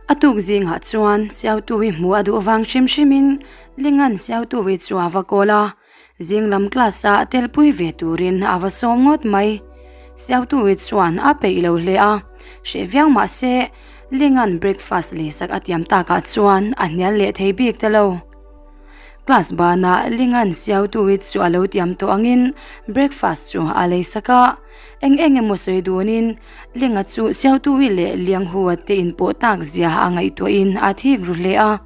A tuk zingah chuan Siautuwi hmuh a duh vang hrim hrimin Lingan Siautuwi chu a va kawl a, zing lam class ah telpui ve turin a va sawm ngawt mai. Siautuwi chuan a peih lo hle a, hreh viau mah se Lingan breakfast leisak a tiam takah chuan a hnial leh thei bik ta lo. Class banah Lingan Siautuwi chu a lo tiam tawh angin breakfast chu a leisak a, eng eng emaw sawi dunin Linga chu Siautuwi leh Lianghua te inpawh tak zia a ngaihtuahin a thik ru hle a.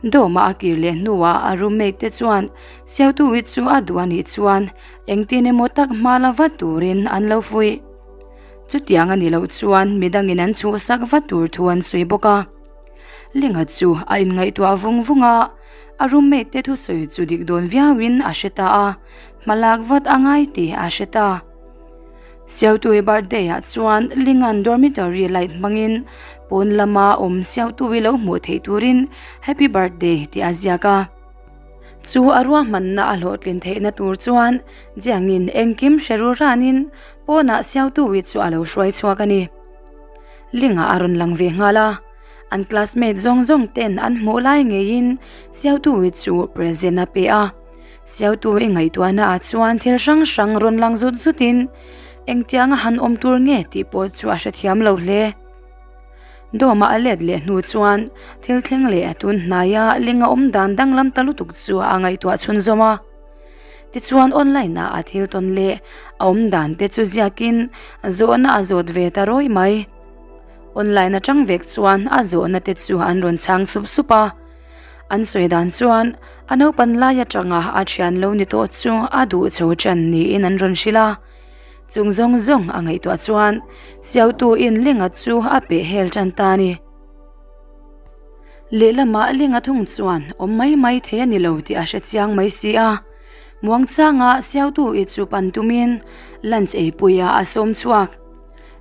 Dawma a kir leh hnuah a roommate te chuan Siautuwi chu a duh a nih chuan engtin emaw tak hma la vat turin an lo fuih. Chutiang a nih loh chuan midangin an chhuhsak vat tur thu an sawi bawk a. Linga chu a inngaihtuah vung vung a, a roommate te thusawi chu dik dawn viauin a hre ta a, hma lak vat a ngai tih a hre ta. Siautui birthday ah chuan Linga'n dormitory light hmangin pawn lama awm Siautui lo hmuh theih turin Happy Birthday tih a ziak a. Chu a ruahmanna a hlawhtlin theihna tur chuan Jiangin engkim hre ru ranin pawnah Siautui chu a lo hruai chhuak a ni. Linga a rawn lang ve nghal a, an classmate zawng zawng ten an hmuh lai ngeiin Siautuwi chu present a pe a. Siautuwi ngaihtuahna ah chuan thil hrang hrang rawn lang zut zut in engtianga han awm tur nge tih pawh chu a hrethiam lo hle. Dawma a let leh hnu chuan thil thleng leh a tun hnaia Linga awm dan danglam ta lutuk chu a ngaihtuah chhunzawm a. Tichuan online ah a thil tawn leh a awm dan te chu ziakin zawhna a zawt ve ta rawih mai. Online atang vek chuan a zawhna te chu an rawn chhang sup sup a. An sawi dan chuan a naupan lai atanga a thian lo ni tawh chu a duh chho ṭan niin an rawn hrilh a. Chung zawng zawng a ngaihtuah chuan Siautu in Linga chu a peh hel ṭan ta a ni. Lehlamah Linga thung chuan awm mai mai thei a ni lo tih a hre chiang mai si a. Muangchanga Siautu i chu pan tumin lunch eipuia a sawm chhuak.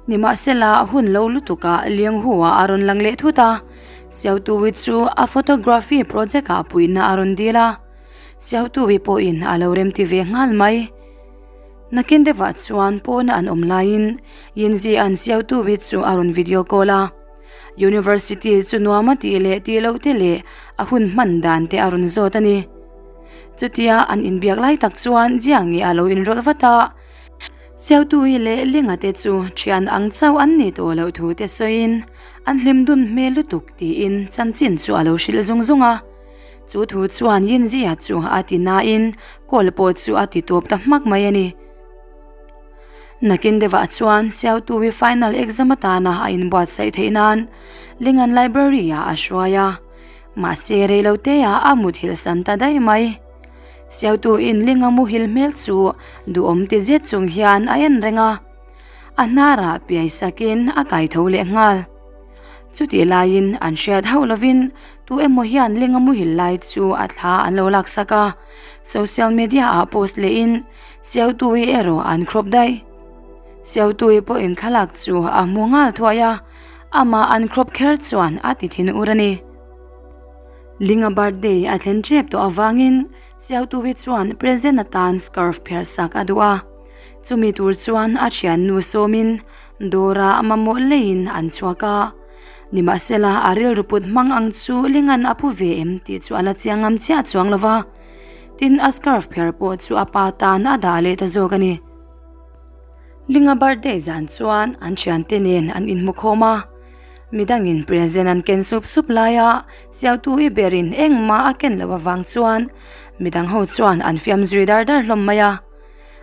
Nimahsela hun lo lutukah Lianghua a rawn lang leh thut a, Siautuwi chu a photography project ah puihna a rawn dil a. Siautuwi pawhin a lo remti ve nghal mai. Nakin deuhah chuan pawna an awm laiin Yinzi-a'n Siautuwi chu a rawn video call a. University chu nuam a tih leh tih loh te leh a hun hman dan te a rawn zawt a ni. Chutia an inbiak lai tak chuan Jiangi a lo inrawlh vat a, Siautui leh Linga te chu thian ang chauh an ni tawh loh thu te sawiin an hlim dun hmel lutuk tiin chanchin chu a lo hrilh zung zung a. Chu thu chuan Yinzia chu a ti nain call pawh chu a ti tawp ta hmak mai a ni. Nakin deuhah chuan Siautuwi final exam atana a inbuatsaih theih nan Lingan Library ah a hruai a, mahse reiloteah a muthilh san ta daih mai. Siautuin Linga muhil hmel chu duhawm ti zet chung hian a en reng a, a hnarah piai sakin a kai tho leh nghal. Chutih laiin an hriat hauh lovin tu emaw hian Linga muhil lai chu a thla an lo laksak a, social media ah post lehin Siautui erawh an crop daih. Siautui pawhin thlalak chu a hmu nghal thuai a, amah an crop kher chuan a ti thin ur a ni. Linga birthday a thlen tep tawh avangin Siautui chuan present atan scarf pherh sak a duh a. Chumi tur chuan a thiannu sawmin dawrah mamawh leiin an chhuak a. Nimahsela a rilru put hmang ang chu Linga'n a pu ve em tih chu a la chiang ngam chiah chuang lo va. Tin, a scarf pher pawh chu a pa tan a dah leh ta zawk a ni. Linga birthday zan chuan an thiante nen an inhmu khawm a, midangin present an ken sup sup lai a, Siautu-i berin engmah a ken loh avang chuan midang ho chuan an fiam zui dar dar hlawm mai a.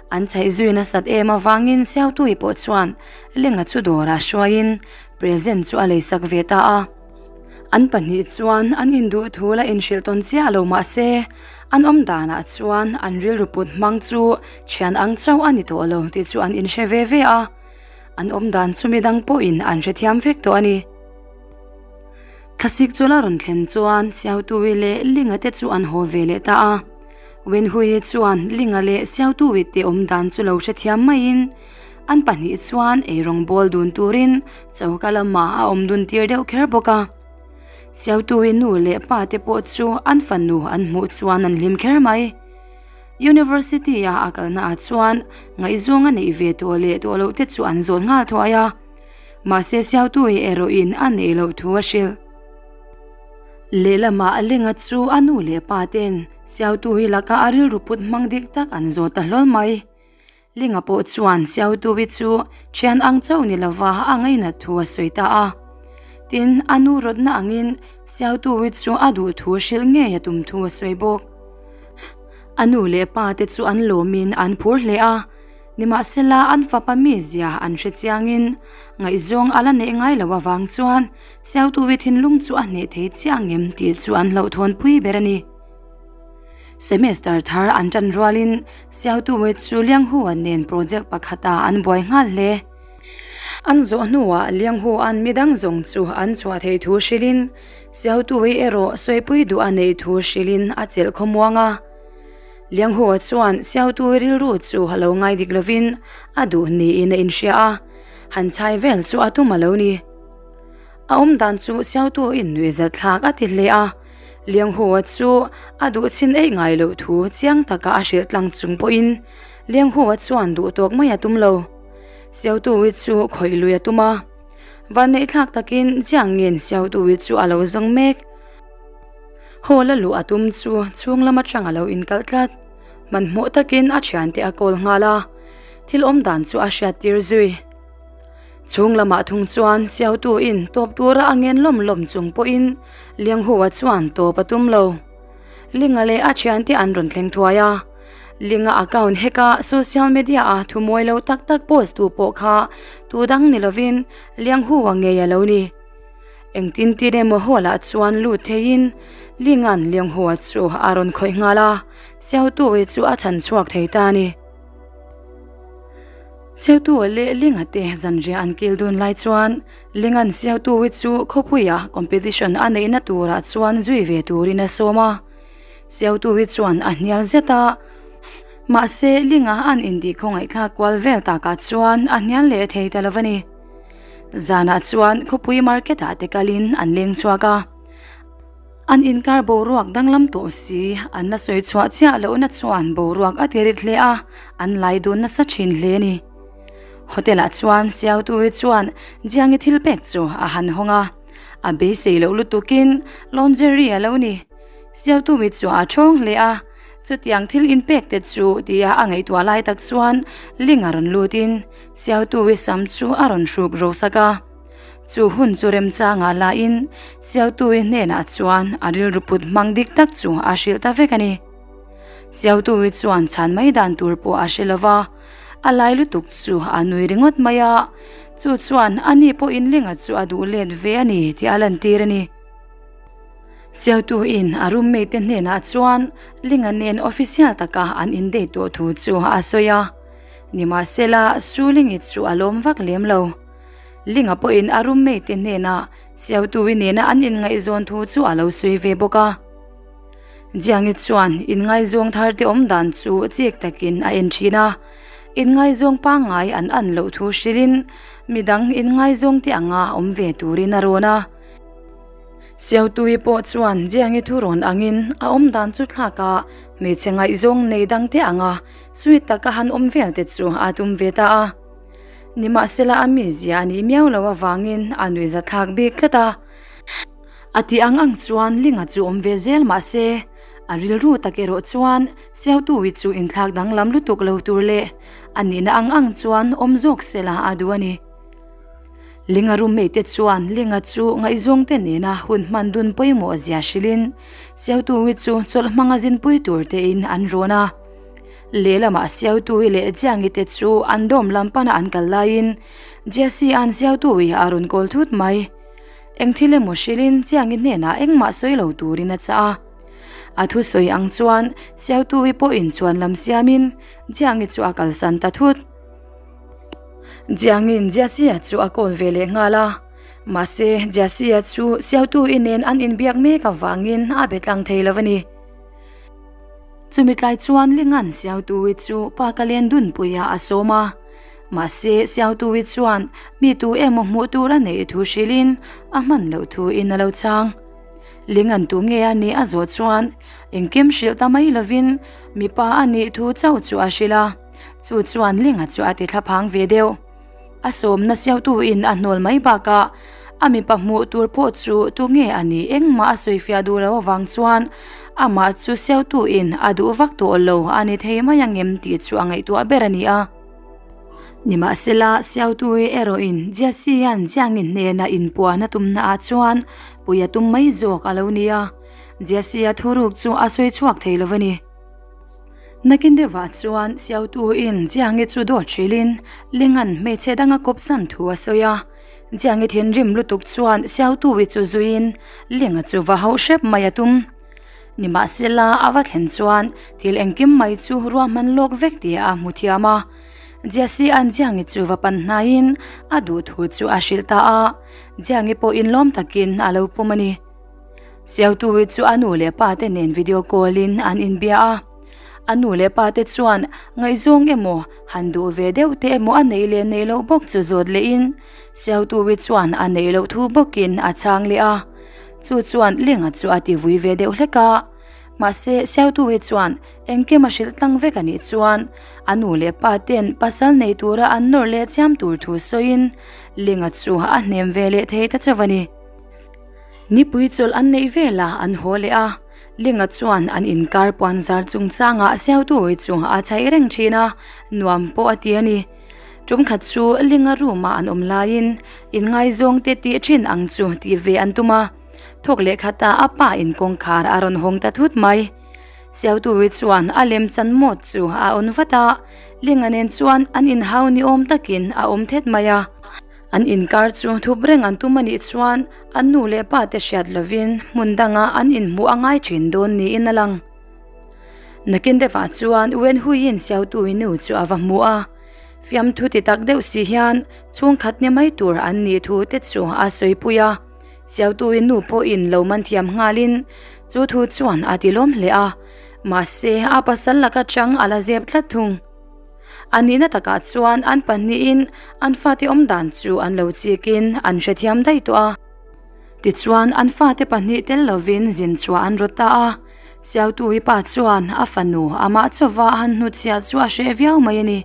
An chhaih zui nasat em avangin Siautu-i pawh chuan Linga chu dawrah hruaiin present chu a leisak ve ta a. An pahnih chuan an induh thu la inhrilh tawn chiah lo mah se, an awm danah chuan an rilru put hmang chu thian ang chauh a ni tawh lo tih chu an inhre ve ve a, an awm dan chu midang pawhin an hrethiam vek tawh a ni. Thlasik chu la rawn thlen chuan Siautuwi leh Linga te chu an haw ve leh ta a. Wenhuii chuan Linga leh Siautuwi te awm dan chu lo hrethiam maiin, An pahnih chuan eirawng bawl dun turin choka lamah a awm dun tir deuh kher bawk a. Siautuii nu leh pa te pawh chu an fanu an hmuh chuan an hlim kher mai. University a a kalna ah chuan ngaihzawng a neih ve tawh leh tawh loh te chu an zawt nghal thuai a. Mahse Siautuii erawhin a neih loh thu a hrilh. Lehlamah Linga chu a nu leh pa ten Siautuii laka a rilru put hmang dik tak an zawt ta hlawl mai. Linga pawh chuan Siautuii chu thian ang chauh ni lova a ngainat thu a sawi ta a. Tin, a nu rawtna angin Siautuii chu a duh thu hrilh ngei a tum thu a sawi bawk. A nu leh pa te chu an lawmin an phur hle a. Nimahsela an fapa mizia an hre chiangin ngaihzawng a la neih ngai loh avang chuan Siautuii thinlung chu a hneh thei chiah ang em tih chu an hlauhthawnpui ber a ni. Semester thar an tan rualin Siautuii chu Lianghua nen project pakhatah an buai nghal hle. An zawh hnuah Lianghua'n midang zawng chu an chhuah theih thu hrilhin Siautuii erawh sawipui duh a neih thu hrilhin a chelh khawmuang a. Lianghua chuan Siautu rilru chu a lo ngai dik lovin a duh niin a inhria a, han chhai vel chu a tum a lo ni. A awm dan chu Siautu in nuihzat thlak a ti hle a, Lianghua chu a duh chhin eih ngai loh thu chiang taka a hrilh tlang chung pawhin Lianghua chuan duh tawk mai a tum lo. Siautu chu khawih lui a tum a, vanneih thlak takin Jiangin Siautu chu a lo zawng mek. Hall a luh a tum chu chhung lam atang a lo inkalh tlat. Hmanhmawh takin a thiante a call nghal a, thil awm dan chu a hriat tir zui. Chhung lamah thung chuan Siautu in tawp tura a ngen lawm lawm chung pawhin Lianghua chuan tawp a tum lo. Linga leh a thiante an rawn thleng thuai a, Linga account hack a social media a thu mawi lo tak tak post tu pawh kha tu dang ni lovin Lianghua ngei a lo ni. Engtin tin emaw hall ah chuan lut theiin Linga'n Lianghua chu a rawn khawih nghal a, Siautuai chu a chhan chhuak thei ta a ni. Siautuai leh Linga te zanriah an kil dun lai chuan Linga'n Siautuai chu khawpuia competition a neihna turah chuan zui ve turin a sawm a, Siautuai chuan a hnial zet a, mahse Linga an intih khawngaihthlak kual vel takah chuan a hnial leh thei ta lo a ni. Zanah chuan khawpui market ah te kalin an leng chhuak a, an inkar boruak danglam tawh si an la sawi chhuah chiah lohna chuan boruak a ti rit hle a, an lai dun nasa thin hle a ni. Hotel ah chuan Siautui chuan Jiangi thil pek chu a han hawng a, a beisei loh lutukin lingerie a lo ni. Siautui chu a thawng hle a, chutiang thil inpek te chu tia a ngaihtuah lai tak chuan Ling a rawn lutin Siautuwi sam chu a rawn hruk ro sak a, chu hun chu remchangah lahin Siautuwi hnenah chuan a rilru put hmang dik tak chu a hrilh ta vek a ni. Siautuwi chuan chhan mai dan tur pawh a hre lo va, a lai lutuk chu a nui ringawt mai a, chu chuan ani pawhin Linga chu a duh let ve a ni tih a lantir a ni. Siautuin a roommate te hnenah chuan Linga nen official taka an indate tawh thu chu a sawi a. Nimahsela, Sulingi chu a lawm vak lem lo. Linga pawhin a roommate te hnenah Siautuwi nena an inngaihzawn thu chu a lo sawi ve bawk a. Jiangi chuan inngaizawng thar te awm dan chu chik takin a en thin a, inngaizawng pangngai an an loh thu hrilhin midang inngaizawng te anga awm ve turin a rawn a. Siautuwi pawh chuan Jiangi thu rawn angin a awm dan chu thlak a, hmeichhe ngaihzawng nei dang te anga Sweet taka han awm vel te chu a tum ve ta a. Nimahsela a mizia a nih miau loh avangin a nuihza thlak bik tlat a. A tih ang ang chuan Linga chu awm ve zel mahse a rilru tak erawh chuan Siautuwi chu inthlak danglam lutuk lo tur leh a nihna ang ang chuan awm zawk sela a duh a ni. Linga roommate te chuan Linga chu ngaihzawng te nena hun hman dun pawimawh zia hrilhin Siautuwi chu chawlh hmanga zinpui tur tein an rawn a. Lehlamah Siautuwi leh Jiangi te chu an dawm lam pana an kal laiin Jesse-a'n Siautuwi a rawn kawl thut mai. Eng thil emaw hrilhin Jiangi hnenah engmah sawi lo turin a chah a. A thusawi ang chuan Siautuwi pawhin chuan lam siamin Jiangi chu a kalsan ta thut. Jiangin Jesse-a chu a kawl ve leh nghal a, mahse Jesse-a chu Siautuwi nen an inbiak mek avangin a be tlang thei lo a ni. Chumi tlai chuan Lingan Siautuwi chu pa ka len dunpuiah a sawm a, mahse Siautuwi chuan mi tu emaw hmuh tur a neih thu hrilhin a hman loh thuin a lo chhang. Lingan tu nge a nih a zawh chuan engkim hrilh ta mai lovin mipa a nih thu chauh chu a hrilh a, chu chuan Linga chu a ti thlaphang ve deuh. A sawmna siautuin a hnawl mai bakah a mipa hmuh tur pawh chu tunge a nih engmah a sawifiah duh loh avang chuan amah chu siautuin a duh vak tawh lo a ni thei mai angem tih chu a ngaihtuah ber a ni a. Nimahsela, siautui erawhin Jesse-a'n Jiangi hnena inpuan a tumnaah chuan pui a tum mai zawk a lo ni a, Jesse-a thuruk chu a sawi chhuak thei lo a ni. Nakin deuhah chuan Siautuin Jiangi chu dawt hrilhin Linga'n hmeichhe danga kawpsan thu a sawi a. Jiangi thinrim lutuk chuan Siautui chu zuiin Linga chu va hauh hrep mai a tum. Nimahsela a va thlen chuan thil engkim mai chu ruahman lawk vek tih a hmu thiam a. Jesse-a'n Jiangi chu va pan hnaiin a duh thu chu a hrilh ta a, Jiangi pawhin lawm takin a lo pawm a ni. Siautuwi chu a nu leh pa te nen video call in an inbia a. A nu leh pa te chuan ngaihzawng emaw han duh ve deuh te emaw a neih leh neih loh bawk chu zawt leh in Siautuwi chuan a neih loh thu bawk in a chhang leh a. Chu chuan Lenga chu a ti vui ve deuh hlek a. Mahse Siautuwi chuan engkim a hrilh tlang vek a nih chuan a nu leh pa ten pasal nei tura an nawrh leh chiam tur thu sawiin Lenga chu a hnem ve leh thei ta chauh a ni. Nipui chawlh an neih velah an haw leh a, Linga chuan an inkar puan zar chungchangah Siautuwi chu a chhaih reng thin a, nuam pawh a ti a ni. Tum khat chu Linga room-a an awm laiin inngaizawng te tih thin ang chu tih ve an tum a, thawk leh khatah a pa in kawngkhar a rawn hawng ta thut mai. Siautuwi chuan a lem chan mawt chu a awn vat a, Linga nen chuan an inhau ni awm takin a awm thet mai a. An inkar chu thup reng an tum a nih chuan an nu leh pa te hriat lovin hmun danga an inhmuh a ngai thin dawn niin a lang. Nakin deuhah chuan Wenhuiin Siautui nu chu a va hmu a, fiamthu ti tak deuh si hian chhungkhat ni mai tur an nih thu te chu a sawipui a. Siautui nu pawhin lo man thiam nghalin chu thu chuan a ti lawm hle a, mahse a pasal laka chang a la zep tlat thung. A nihna takah chuan an pahnihin an fate awm dan chu an lo chikin an hrethiam daih tawh a. Tichuan an fate pahnih tel lovin zin chhuah an rawt ta a. Siautuhi pa chuan a fanu amah chauva a han hnutchhiah chu a hreh viau mai a ni.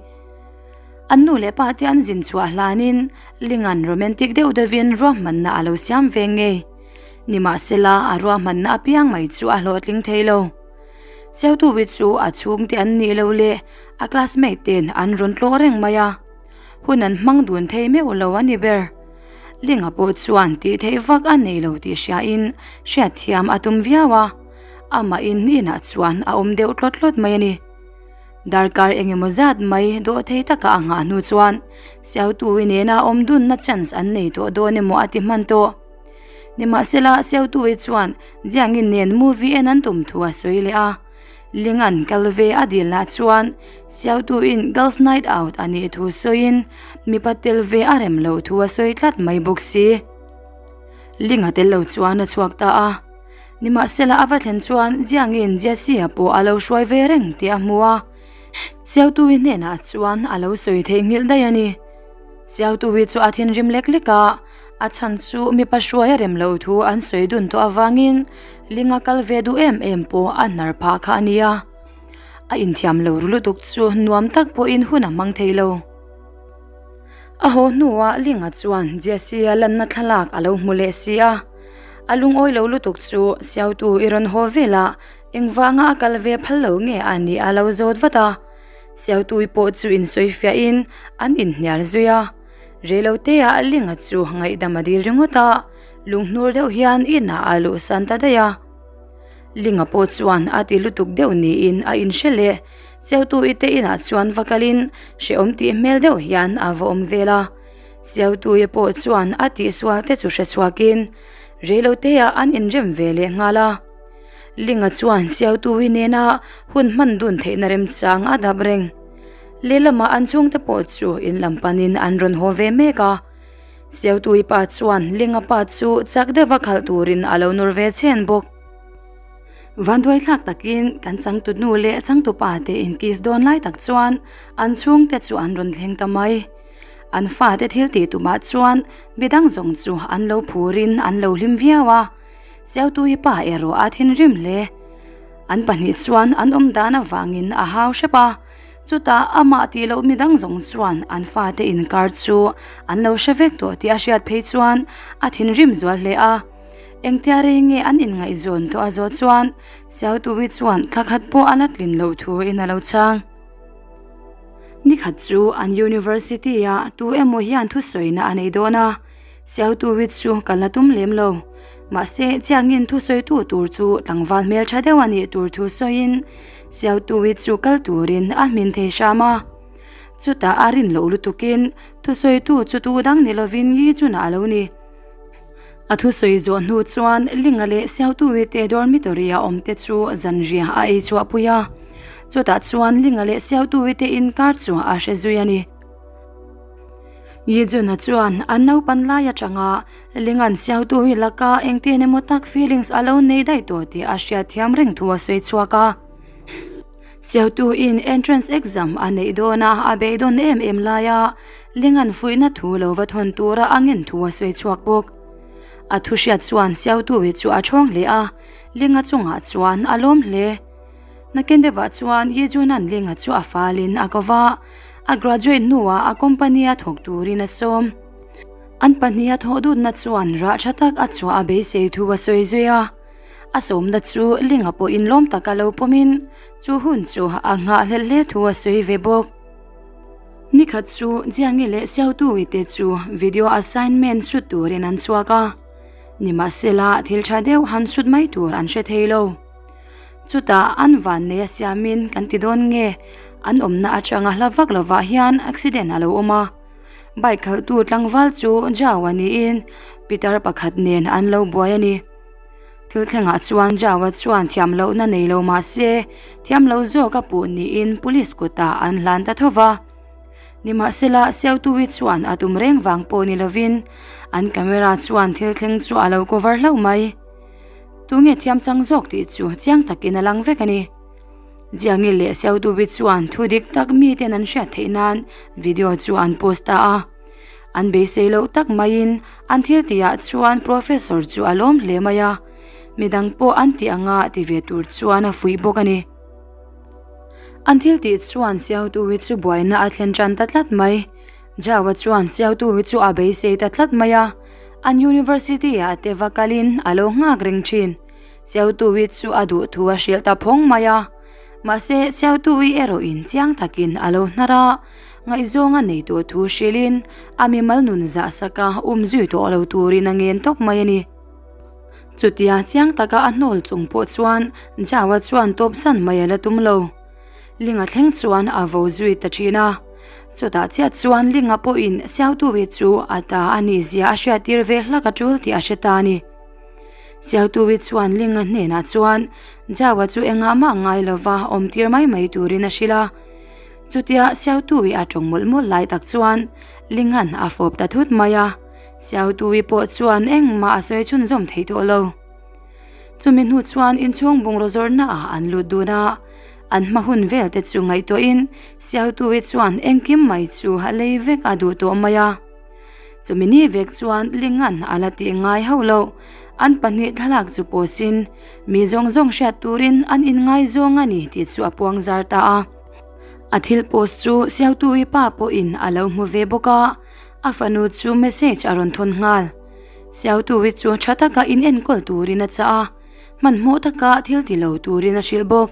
An nu leh pate an zin chhuah hlanin Lingan romantic deuh deuhin ruahmanna a lo siam ve ngei. Nimahsela a ruahmanna apiang mai chu a hlawhtling thei lo. Siautuwi chu a chhungte an nih loh leh a classmate ten an rawn tlawh reng mai a, hun an hmang dun thei meuh lo a ni ber. Linga pawh chuan tih theih vak a nei lo tih hriain hriatthiam a tum viau a, amah in inah chuan a awm deuh tlawt tlawt mai a ni. Darkar engemaw zat mai dawh thei taka a nghah hnu chuan Siautuwi nena awm dunna chance an nei tawh dawn emaw a ti hman tawh. Nimahsela, Siautuwi chuan Jiangin nen movie en an tum thu a sawi leh a. Lingan kal ve a dil lah chuan Siautuin Girls Night Out a nih thu sawiin mipa tel ve a rem loh thu a sawi tlat mai bawk si. Linga tel lo chuan a chhuak ta a. Nimahsela, a va thlen chuan Jiangin Jesse-a pawh a lo hruai ve reng tih a hmu a. Siautuwi hnenah chuan a lo sawi theihnghilh daih a ni. Siautuwi chu a thinrim lek lek a. A chhan chu mipa hruai a rem loh thu an sawi dun tawh avangin Linga kal ve duh em em pawh a hnar phah kha a nia. A inthiam lo ru lutuk chu nuam tak pawhin hun a hmang thei lo. A haw hnuah Linga chuan Jesse-a lanna thlalak a lo hmu leh si a. A lungawi lo lutuk chu Siautu i rawn haw velah engvanga a kal ve phal lo nge a nih a lo zawt vat a. Siautui pawh chu insawifiahin an inhnial zui a. Reilotea Linga chu ngaihdam a dil ringawt a, lunghnur deuh hian inah a luhsan ta daih a. Linga pawh chuan a ti lutuk deuh niin a inhre leh. Siautuii te inah chuan va kalin hrehawm tih hmel deuh hian a va awm vel a. Siautuii pawh chuan a tihsual te chu hre chhuakin Reilotea an inrem ve leh nghal a. Linga chuan Siautuii nena hun hman dun theihna remchang a dap reng. Lehlamah an chhungte pawh chu in lam panin an rawn haw ve mek a. Siautui pa chuan Linga pa chu chak deuha khalh turin a lo nawr ve chhen bawk. Vanduai thlak takin kan changtu nu leh changtu pa te inkiss dawn lai tak chuan an chhungte chu an rawn thleng ta mai. An fate thil tih tumah chuan midang zawng chu an lo phurin an lo hlim viau a. Siautui pa erawh a thinrim hle. An pahnih chuan an awm dan avangin a hau hrep a. Chutah amah tih loh midang zawng chuan an fate inkar chu an lo hre vek tawh tih a hriat phei chuan a thinrim zual hle a. Engtia rei nge an inngaihzawn tawh a zawh chuan Siautuwi chuan thla khat pawh a la tlin loh thuin a lo chhang. Nikhat chu an university ah tu emaw hian thusawina a nei dawn a, Siautuwi chu ka la tum lem lo. Mahse chiangin thusawitu tur chu tlangval hmeltha deuh a nih tur thu sawiin Siautuwi chu kal turin a hmin thei hram a. Chutah a rin loh lutukin thusawitu chu tu dang ni lovin Yi Jun-ah a lo ni. A thusawi zawh hnu chuan Linga leh Siautuwi te dormitory a awm te chu zanriah a ei chhuah pui a. Chutah chuan Linga leh Siautuwi te inkar chu a hre zui a ni. Yijuna chuan an naupan lai atanga Linga'n Siautuwi laka engtin emaw tak feelings a lo nei daih tawh tih a hriatthiam reng thu a sawi chhuak a. Siautuin entrance exam a neih dawn a, a beidawn em em lai a, Linga'n fuihna thu lo va thawn tura a ngen thu a sawi chhuak bawk. A thu hriat chuan Siautuwi chu a thawng hle a, Linga chungah chuan a lawm hle. Nakin deuhah chuan Yijuna'n Linga chu a falin a ko va, a graduate hnuah a company a thawk turin a sawm. An pahniha thawh dutna chuan rah tha tak a chhuah a beisei thu a sawi zui a. A sawmna chu Linga pawhin lawm taka lo pawmin chu hun chu a nghahhlelh hle thu a sawi ve bawk. Nikhat chu Jiangi leh Xiaotuwi te chu video assignment shoot turin an chhuak a, nimahsela thil tha deuh han shoot mai tur an hre thei lo. Chutah an vannei a siamin kan ti dawn nge an awmna atanga hla vak lovah hian accident a lo awm a. Bike khalhtu tlangval chu Zhao-a niin pitar pakhat nen an lo buai a ni. Thil thlengah chuan Jawa chuan thiam lohna nei lo mah se, thiam lo zawk a puh niin police kutah an hlan ta tho va. Nimahsela, Siautuwi chuan a tum reng vang pawh ni lovin an camera chuan thil thleng chu a lo cover hlauh mai. Tunge thiam chang zawk tih chu chiang takin a lang vek a ni. Jiangi leh Siautuwi chuan thu dik tak miten an hriat theih nan video chu an post ta a. An beisei loh tak maiin an thil tihah chuan Professor chu a lawm hle mai a, midang pawh an tih anga ti ve tur chuan a fuih bawk a ni. An thil tih chuan Siautuwi chu buaina a thlen tan ta tlat mai. Jawa chuan Siautuwi chu a beisei ta tlat mai a, an University-ah te va kalin a lo nghak reng thin. Siautuwi chu a duh thu a hrilh ta phawng mai a, mahse Siautuwi erawhin chiang takin a lo hnar a, Ngaihzawng a nei tawh thu hrilhin a mimal nun zah saka um zui tawh lo turin a ngen tawp mai a ni. Chutia chiang taka a hnawl chung pawh chuan Jawa chuan tawp san mai a la tum lo. Linga thleng chuan a vo zui ta thin a. Chutah chiah chuan Linga pawhin Siautuwi chu a ta a nih zia a hriattir ve hlak a tul tih a hre ta a ni. Siautuwi chuan Linga hnenah chuan Jawa chu engah mah ngai lova awmtir mai mai turin a hrilh a. Chutia Siautuwi a tawng mawlh mawlh lai tak chuan Lingan a fawp ta thut mai a, Siautuwi pawh chuan engmah a sawi chhunzawm thei tawh lo. Chumi hnu chuan inchhung bungraw zawrhna ah an lut dun a, an hma hun vel te chu ngaihtuahin Siautuwi chuan engkim mai chu a lei vek a duh tawh mai a. Chumi ni vek chuan Lingan a la tih ngai hauh loh, an pahnih thlalak chu pawsin mi zawng zawng hriat turin an inngaizawng a ni tih chu a puang zar ta a. A thil post chu Siautuii pa pawhin a lo hmu ve bawk a, a fanu chu message a rawn thawn nghal. Siautuii chu tha taka in enkawl turin a chah a, hmanhmawh taka thil ti lo turin a hrilh bawk.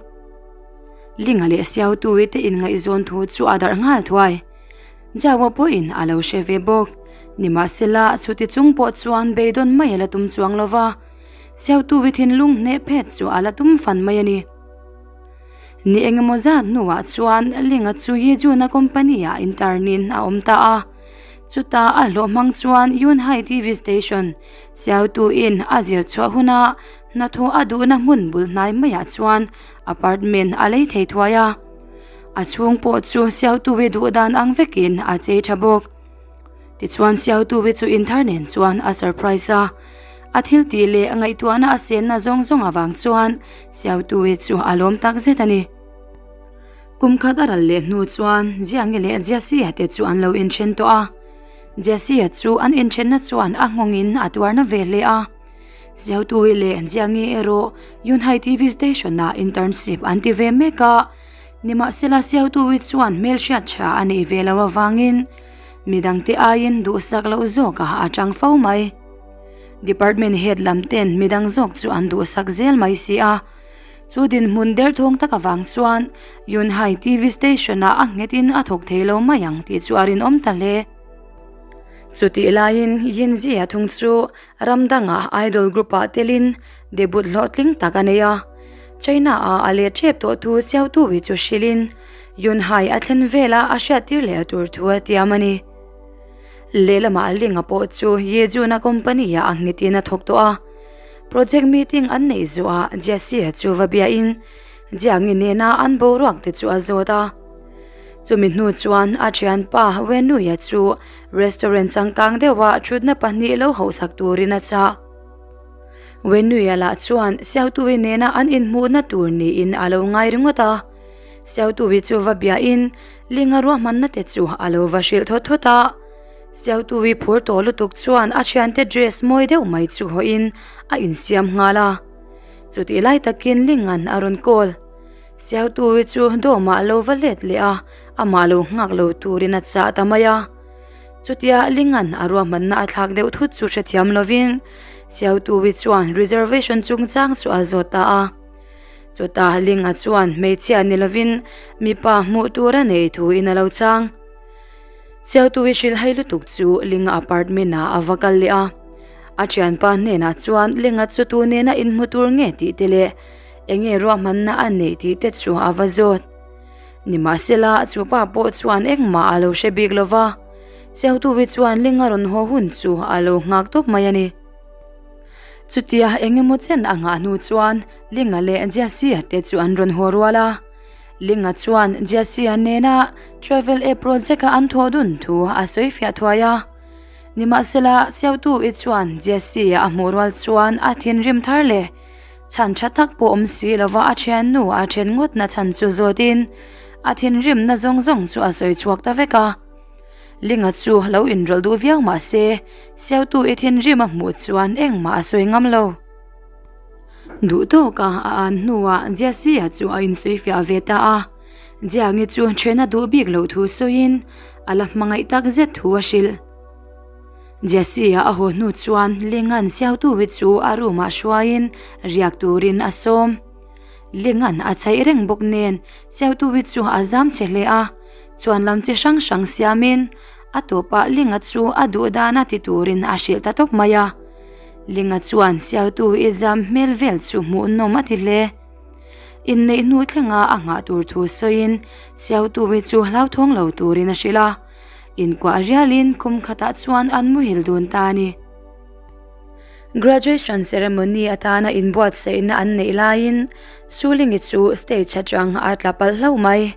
Linga leh Siautuii te inngaihzawn thu chu a darh nghal thuai. Jawa pawhin a lo hre ve bawk. Nimahsela, chuti chung pawh chuan beidawn mai a la tum chuang lo va, Siautuii thinlung hneh phet chu a la tum fan mai a ni. Ni engemaw zat hnuah chuan Linga chu Yejuna company-ah intern-in a awm ta a. Chutah a hlawh hmang chuan Yunhai TV station Xiaotu-in a zir chhuah huna hnathawh a duhna hmun bul hnai maiah chuan apartment a lei thei thuai a. A chhung pawh chu Xiaotu-i duh dan ang vekin a chei tha bawk. Tichuan Siautuwi chu inthar nen chuan a surprise a, a thil tih leh ngaihtuahna a senna zawng zawng avang chuan Siautuwi chu a lawm tak zet a ni. Kum khat a ral leh hnu chuan Jiangi leh Jesse-a te chu an lo inthen tawh a, Jesse-a chu an inthenna chuan a nghawngin a tuarna ve hle a. Siautuwi leh Jiangi erawh Yunhai TV station-ah internship an ti ve mek a. Nimahsela Siautuwi chuan hmelhriat tha a neih ve loh avangin midangte aiin duhsak loh zawkah a tang fo mai. Department head lam ten midang zawk chu an duhsak zel mai si a. Chu dinhmun derthawng tak avang chuan Yunhai TV station ah a nghetin a thawk thei lo mai ang tih chu a rinawm ta hle. Chutih laiin Yinzi a thung chu ram dangah idol group ah telin debut hlawhtling tak a nei a. China ah a let ṭep tawh thu Xiaotuwi chu hrilhin Yunhai a thlen vela a hriattir leh tur thu a tiam a ni. Lehlamah Linga pawh chu Yejuna company ah a nghetin a thawk tawh a. Project meeting an neih zuah Jesse-a chu va biahin Jiangi nena an boruak te chu a zawt a. Chumi hnu chuan a thianpa Wenuia chu restaurant changkang deuha thutna pahnih lo hauhsak turin a chah. Wenuia lah chuan Siautuwi nena an inhmuhna tur niin a lo ngai ringawt a. Siautuwi chu va biahin Linga ruahmanna te chu a lo va hrilh thawt thawt a. Siautuwi phur tawh lutuk chuan a thiante dress mawi deuh mai chu hawhin a insiam nghal a. Chutih lai takin Linga'n a rawn call. Siautuwi chu dawmah a lo va let leh a, amah lo nghak lo turin a chah ta mai a. Chutia Linga'n a ruahmanna a thlak deuh thut chu hrethiam lovin Siautuwi chuan reservation chungchang chu a zawt ta a. Chutah Linga chuan hmeichhia ni lovin mipa hmuh tur a nei thuin a lo chang. Siautuwi hrilhhai lutuk chu Linga apartment ah a va kal leh a. A thianpa hnenah chuan Linga chu tu nena inhmu tur nge tih te leh enge ruahmanna a neih tih te chu a va zawt. Nimahsela chu pa pawh chuan engmah a lo hre bik lova. Siautuwi chuan Linga rawn haw hun chu a lo nghak tawp mai a ni. Chutia eng emaw chen a nghah hnu chuan Linga leh Jesse-a te chu an rawn haw rual a. Linga chuan Jesse-a nena travel app project-a an thawh dun thu a sawi fiah thuai a. Nimahsela, Siautu-i chuan Jesse-a a hmuh rual chuan a thinrim thar leh chhan tha tak pawh awm si lova a thiannu a then ngawtna chhan chu zawtin a thinrimna zawng zawng chu a sawi chhuak ta vek a. Linga chu lo inrawlh duh viau mah se, Siautu i thinrim a hmuh chuan engmah a sawi ngam lo. Duh tawka a an hnuah Jesse-a chu a insawi fiah ve ta a. Jiangi chu then a duh bik loh thu sawiin a la hmangaih tak zet thu a hrilh. Jesse-a a haw hnu chuan Linga'n Siautu-i chu a room-ah hruaiin riak turin a sawm. Linga'n a chhaih reng bawk nen Siautu-i chu a zam che hle a. Chuan lam chi hrang hrang siamin a tawpah Linga chu a duh dana ti turin a hrilh ta tawp mai a. Linga chuan Siautu i zam hmel vel chu hmuhnawm a ti hle. Inneih hnu thlenga a nghah tur thu sawiin Siautu i chu hlauthawng lo turin a hrilh a. Inkuah rialin kum khatah chuan an muhil dun ta a ni. Graduation ceremony atana inbuatsaihna an neih laiin Sulingi chu stage atang a tla palh hlauh mai.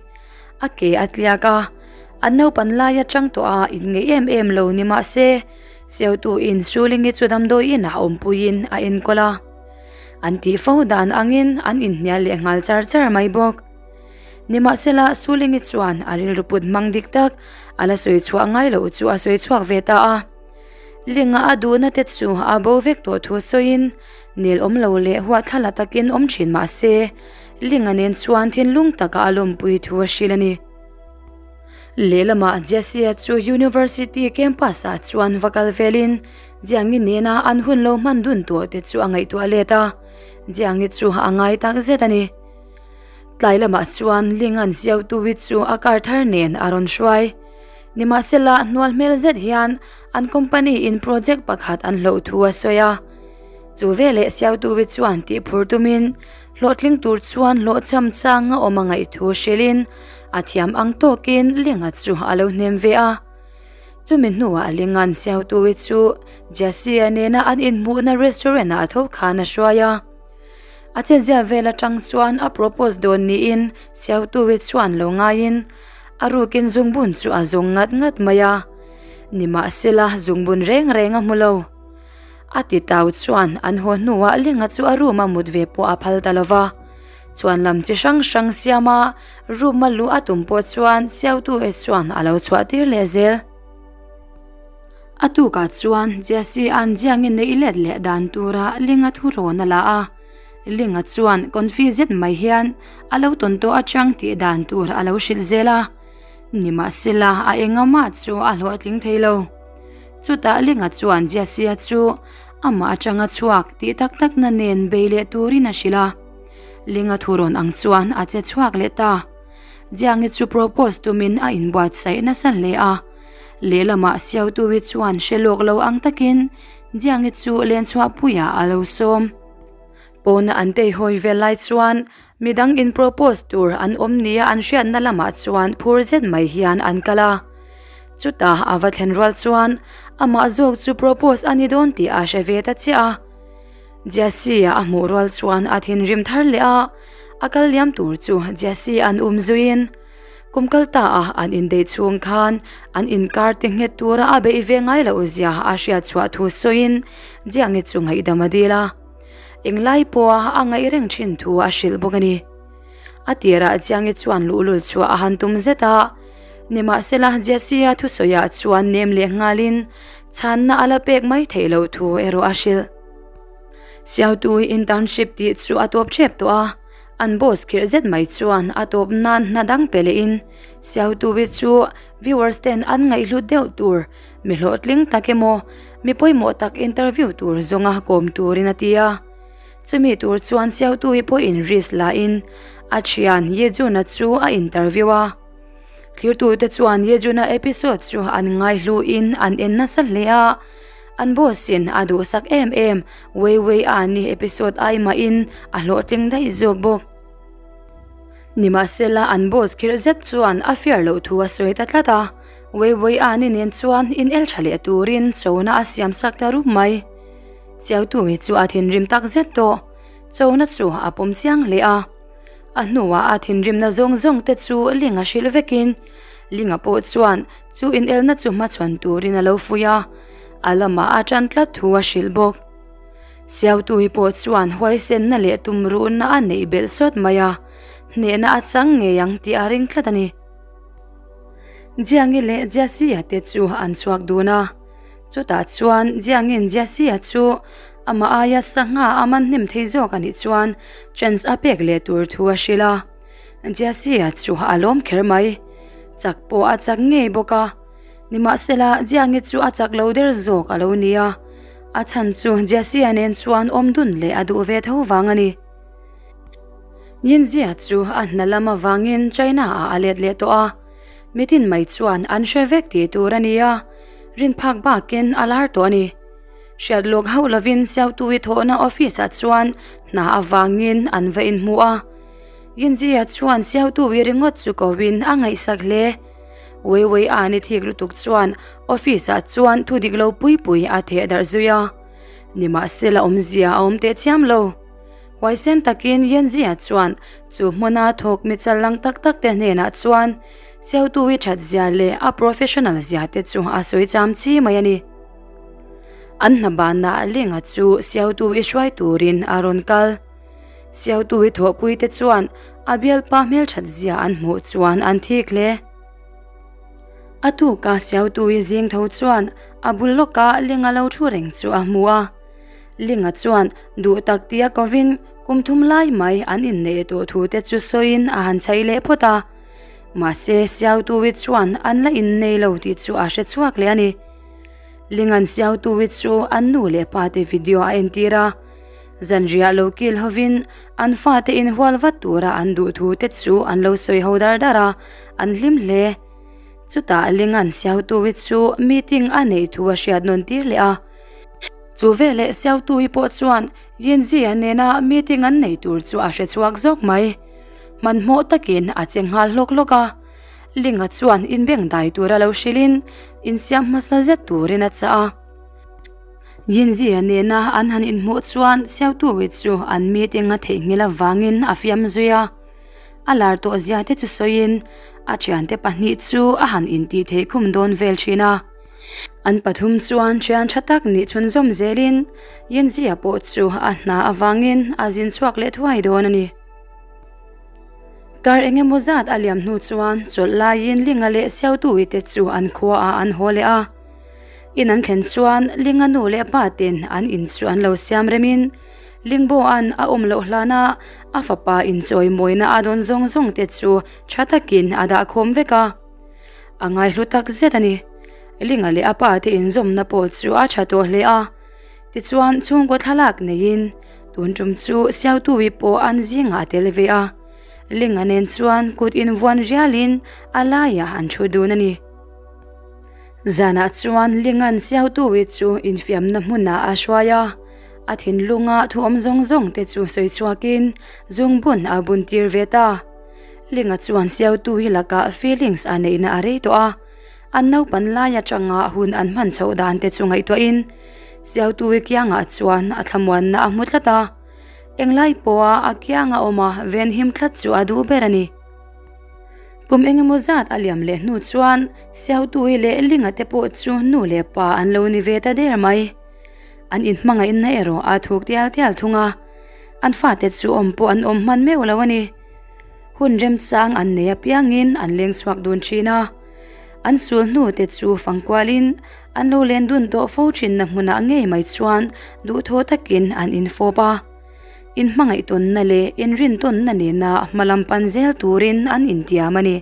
A ke a tliak a, an naupan lai atang tawh a inngeih em em lo ni mah se, Siautuin Sulingi chu damdawi inah awmpuiin a enkawl a. An tih fo dan angin an inhnial leh nghal char char mai bawk. Nimahsela Sulingi chuan a rilru put hmang dik tak a la sawi chhuah ngai loh chu a sawi chhuak ve ta a. Linga a duhna te chu a bo vek tawh thu sawiin nel awm lo leh huatthlala takin awm thin mah se, Linga nen chuan thinlung taka a lawmpui thu a hrilh a ni. Lehlamah Jesse-a chu University campus-ah chuan va kal velin Jiangi nena an hun lo hman dun tawh te chu a ngaihtuah let a, Jiangi chu a ngai tak zet a ni. Tlai lamah chuan Linga'n Siautuwi chu a car thar nen a rawn hruai. Nimahsela, hnual hmel zet hian an company in project pakhat an hloh thu a sawi a. Chu veleh Siautuwi chuan tih phur tumin hlawhtling tur chuan hlawhchham chang a awm a ngaih thu hrilhin a thiam ang tawkin Linga chu a lo hnem ve a. Chumi hnuah Linga'n Siautuwi chu Jesse-a nena an inhmuhna restaurant-ah tho khan a hruai a. A chezia vel atang chuan a propose dawn niin Siautuwi chuan lo ngaiin a rukin zungbun chu a zawng ngat ngat mai a. Nimahsela zungbun reng reng a hmu lo. A ti tau chuan an haw hnuah Linga chu a room a mut ve pawh a phal ta lova. Chuan lam chi hrang hrang siama room a luh a tum pawh chuan Siautuwi chuan a lo chhuah tir leh zel. A tukah chuan Jesse-a'n Jiangi neih let leh dan tura Linga thu rawn a la a. Linga chuan confi zet mai hian a lo tawn tawh atang tih dan tur a lo hrilh zel a. Nimahsela a engamah chu a hlawhtling thei lo. Chutah Linga chuan Jesse-a chu amah atanga chhuak tih tak takna nen bei leh turin a hrilh a. Linga thurawn ang chuan a che chhuak leh ta. Jiangi chu propose tumin a inbuatsaih nasa hle a. Lehlamah Siautuwi chuan hre lawk lo ang takin Jiangi chu lenchhuahpuiah a lo sawm. Pawna an teihawi vel lai chuan midang in propose tur an awm nia an hriatna lamah chuan phur zet mai hian an kal a. Chutah a va thlen rual chuan amah zawk chu propose a ni dawn tih a hre ve ta chiah a. Jesse-a a hmuh rual chuan a thinrim thar leh a, a kal liam tur chu Jesse an um zuiin kum kal ta a an indeih chhung khan an inkar ti nghet tura a beih ve ngai loh zia a hriat chhuah thu sawiin Jiangi chu ngaihdam a dil a. Englai pawha a ngaih reng thin thu a hrilh bawk a ni. A tirah Jiangi chuan luhlul chhuah a han tum zet a, nimahsela Jesse-a thusawiah chuan nem leh nghalin chhanna a la pek mai theih loh thu erawh a hrilh. Siautui internship tih chu a tawp ṭhep tawh a, an boss khirh zet mai chuan a tawp nan hna dang pe lehin Siautui chu viewers ten an ngaihhlut deuh tur mi hlawhtling tak emaw mi pawimawh tak interview tur zawnga kawm turin a ti a. Chumi tur chuan Siautui pawhin risk la in a thian Yejun-a chu a interview a. Thirtute chuan Yejun-a episode chu an ngaihluin an en nasa hle a, an boss in a duhsak em em Wei Wei a ni episode ai mahin a hlawhtling daih zawk bawk. Nimahsela an boss khirh zet chuan a fear loh thu a sawi ta tlat a, Wei Wei a ni nen chuan in el tha leh turin chona a siam sak ta rup mai. Siautui chu a thinrim tak zet tawh. Chona chu a pawm chiang hle a. A hnuah a thinrimna zawng zawng te chu Linga hrilh vekin Linga pawh chuan chu inelna chu hmachhawn turin a lo fuih a, a lamah a tan tlat thu a hrilh bawk. Siautui pawh chuan huaisenna leh tumruhna a neih belh sawt mai a, hnehna a chang ngei ang tih a ring tlat a ni. Jiangi leh Jiasia te chu an chhuak dun a. Chutah chuan Jiangin Jesse-a chu amah aia sangha a man hnem thei zawk a nih chuan chance a pek leh tur thu a hrilh a. Jesse-a chu a lawm kher mai. Chak pawh a chak ngei bawk a. Nimahsela Jiangi chu a chak lo der zawk a lo ni a. A chhan chu Jesse-a nen chuan awm dun leh a duh ve tho vang a ni. Yinzia chu a hna lam avangin China-ah a let leh tawh a. Mitin mai chuan an hre vek tih tur a ni a, rin phak bakin a lar tawh a ni. Hriat lawk hauh lovin Siautui thawhna office ah chuan hna avangin an va inhmu a. Yinzia chuan Siautui ringawt chu koin a ngaihsak hle. Wei Wei a ni thik lutuk chuan office ah chuan thu dik lo pui pui a theh darh zui a. Nimahsela awmzia a awm teh chiam lo. Huaisen takin Yanzia chuan chu hmuna thawk mi challang tak tak te hnenah chuan Siautui that zia leh a professional zia te chu a sawi cham chi mai a ni. An hna banah Linga chu Siautui hruai turin a rawn kal. Siautui thawhpui te chuan a bialpa hmelthat zia an hmuh chuan an thik hle. A tuka Siautui zing tho chuan a bul lawka Linga lo thu reng chu a hmu a. Linga chuan duh tak tia kovin kum thum lai mai an inneih tawh thu te chu sawiin a han chhaih leh phawt a. Mahse, Siautuwi chuan an la innei lo tih chu a hre chhuak leh a ni. Linga'n Siautuwi chu an nu leh pa te video a entir a. Zanriah lo kil hovin an fate inhual vat tura an duh thu te chu an lo sawi ho dar dar a, an hlim hle. Chutah Linga'n Siautuwi chu meeting a neih thu a hriat nawn tir leh a. Chu veleh Siautui pawh chuan Yinzia nena meeting an nei tur chu a hre chhuak zawk mai. Hmanhmawh takin a che nghal hlawk hlawk a. Linga chuan inbeng dai tura lo hrilhin insiam hmasa zet turin a chah a. Yinzia nena an han inhmuh chuan Siautui chu an meeting a theihnghilh avangin a fiam zui a. A lar tawh zia te chu sawiin a thiante pahnih chu a han intih theih khum dawn vel thin a. An pathum chuan thian tha tak nih chhunzawm zelin Yinzia pawh chu a hna avangin a zin chhuak leh thuai dawn a ni. Kar eng emaw zat a liam hnu chuan chawlh laiin Linga leh Siautui te chu an khuaah an haw leh a. In an thlen chuan Linga nu leh pa ten an in chu an lo siam remin. Lingbo-a'n a awm loh hlana a fapa inchawimawina a dawn zawng zawng te chu tha takin a dah khawm vek a. A ngaihlu tak zet a ni. Linga leh a pa te inzawmna pawh chu a tha tawh hle a. Tichuan chhungkaw thlalak neiin tun tum chu Siautuwi pawh an zingah a tel ve a. Linga nen chuan kut invuan rialin a laiah an thu dun a ni. Zanah chuan Lingan Siautuwi chu infiamna hmunah a hruai a, a thinlunga thu awm zawng zawng te chu sawi chhuakin zungbun a bun tir ve ta. Linga chuan Siautuwi lakah feelings a neihna a rei tawh a, an naupan lai atanga hun an hman chhoh dan te chu ngaihtuahin Siautuwi kiangah chuan a thlamuanna a hmu tlat a, englai pawha a kianga awma venhim tlat chu a duh ber a ni. Kum engemaw zat a liam leh hnu chuan Siautui leh Linga te pawh chu nu leh pa an lo ni ve ta der mai. An inhmangaihna erawh a thuk tial tial thung a, an fate chu awm pawh an awm hman meuh lo a ni. Hun remchang an nei apiangin an leng chhuak dun thin a, an sul hnu te chu fangkualin an lo len dun tawh fo thinna hmunah ngei mai chuan duhthawh takin an infawp a. Inhmangaihtawnna leh inrintawnna nena hma lam pan zel turin an intiam a ni.